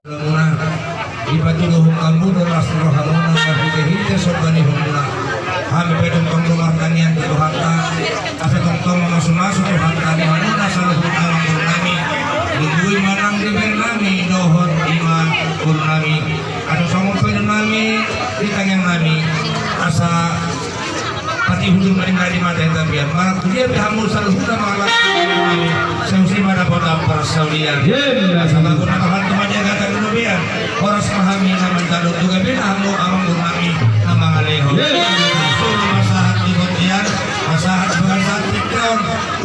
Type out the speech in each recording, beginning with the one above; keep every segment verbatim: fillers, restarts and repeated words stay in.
Muna, dipatuduhon hamu do las ni rohamuna marhitehite somba ni holongmuna. Hami pe tongtong do martangiang tu Tuhanta, asa tongtong mamasumasu Tuhanta di hamuna saluhut amangboru nami, di bere nami dohot ima boru nami. Asa songon pe do nami di tangiang nami, asa Pati hujung na di mata yang tapian. Maka kudia pe hamu saluhutna mangalahi. Sai use ma dapot parsaoran. Sababu na Tuhan tu madia gata genobian. Horas ma hami na manjalo tu gabe na hamu amangboru nami na mangalehon. Suru masahat di botian, masahat bagasan tikon.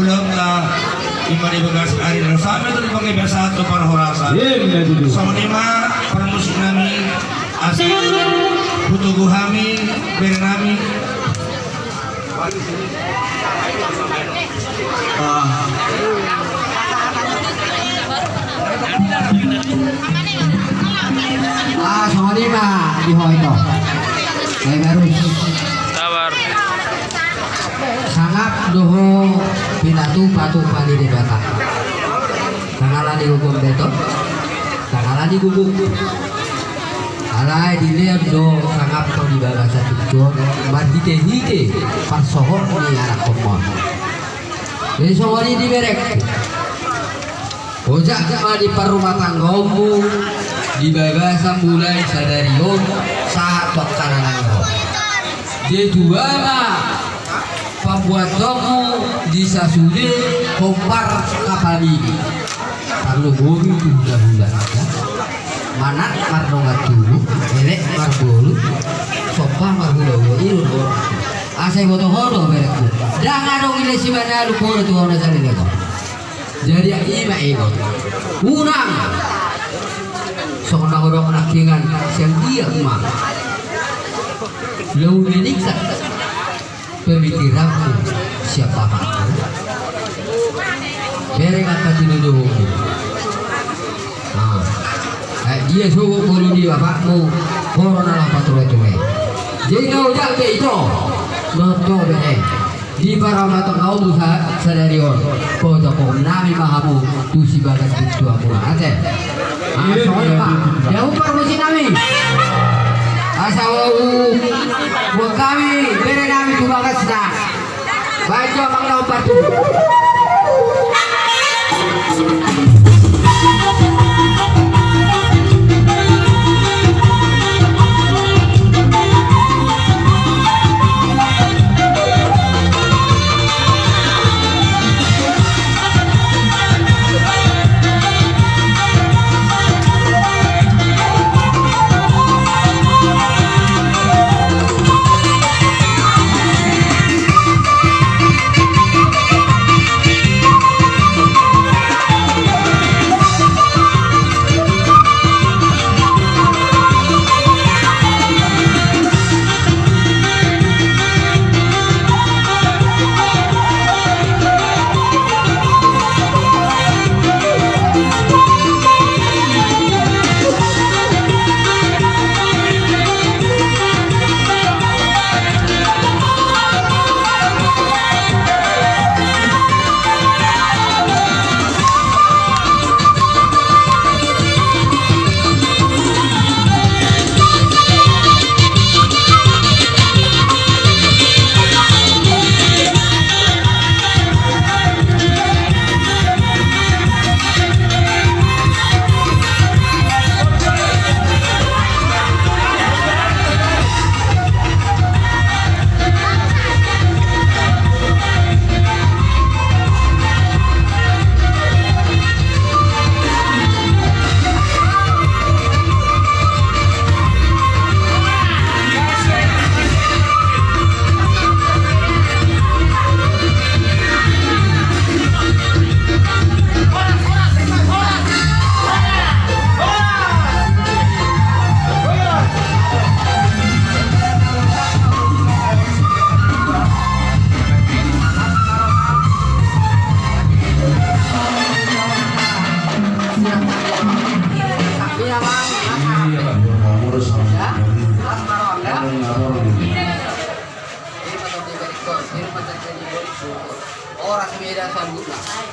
Ulang lah ima di bagas ari na same tu di panggabean sahat tu parhorasan. Songon i ma parmusik nami. Asa hutogu hami bere nami. Ah. Ah, songon i ma di ho ito. Baik, baru. Sabar. Sangap do ho pinatupa-tupa ni Debata. Sangap ni guguk beton. Sangap ni guguk. Alai dilean do sangap di bagasan tingki on marhite-hite parsohot ni anakkonmu on. Jadi songon i di berek. Ojak ma di parrumatanggaonmu di bagasan mulai sadari on sahat tu angka na naeng ro. Jadi tua ma pambuatonmu di sasude hombar kapal i. Parlu boru tu hula-hula. Manat mardongan tubu, elek marboru, somba marhula-hula, i do. Asa iboto ho do berekku. Ndang adong ina si Manalu boru tu ho na salelengon. Jadi ima ingot. Unang. Songon na hudok nangkiningan sian dia ma. Lalu meningkat. Pemikiranmu siapa aku? Bere angka tinudungmu. Ah. Eh, ia sogot boru ni bapakmu, boru na laho pature-ture. Jadi na ojak be ito, nonton be, eh. Di parrumatanggaonmu sa-, sadari on, pojokon nami ma hamu tu sibagas pintu hamu ate. Ah, songon i ma. Dia umpar musik nami. Asa uhu, buat kami, bere nami tu bagasna. Baik, jo, Bang Leopard.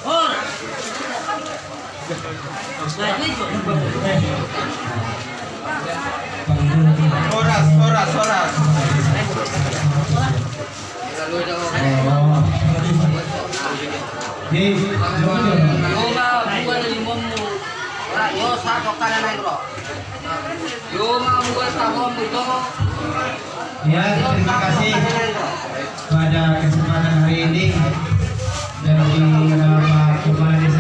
Horas. Horas, horas, horas. Ya, terima kasih pada kesempatan hari ini dari, eh, Pak Kepala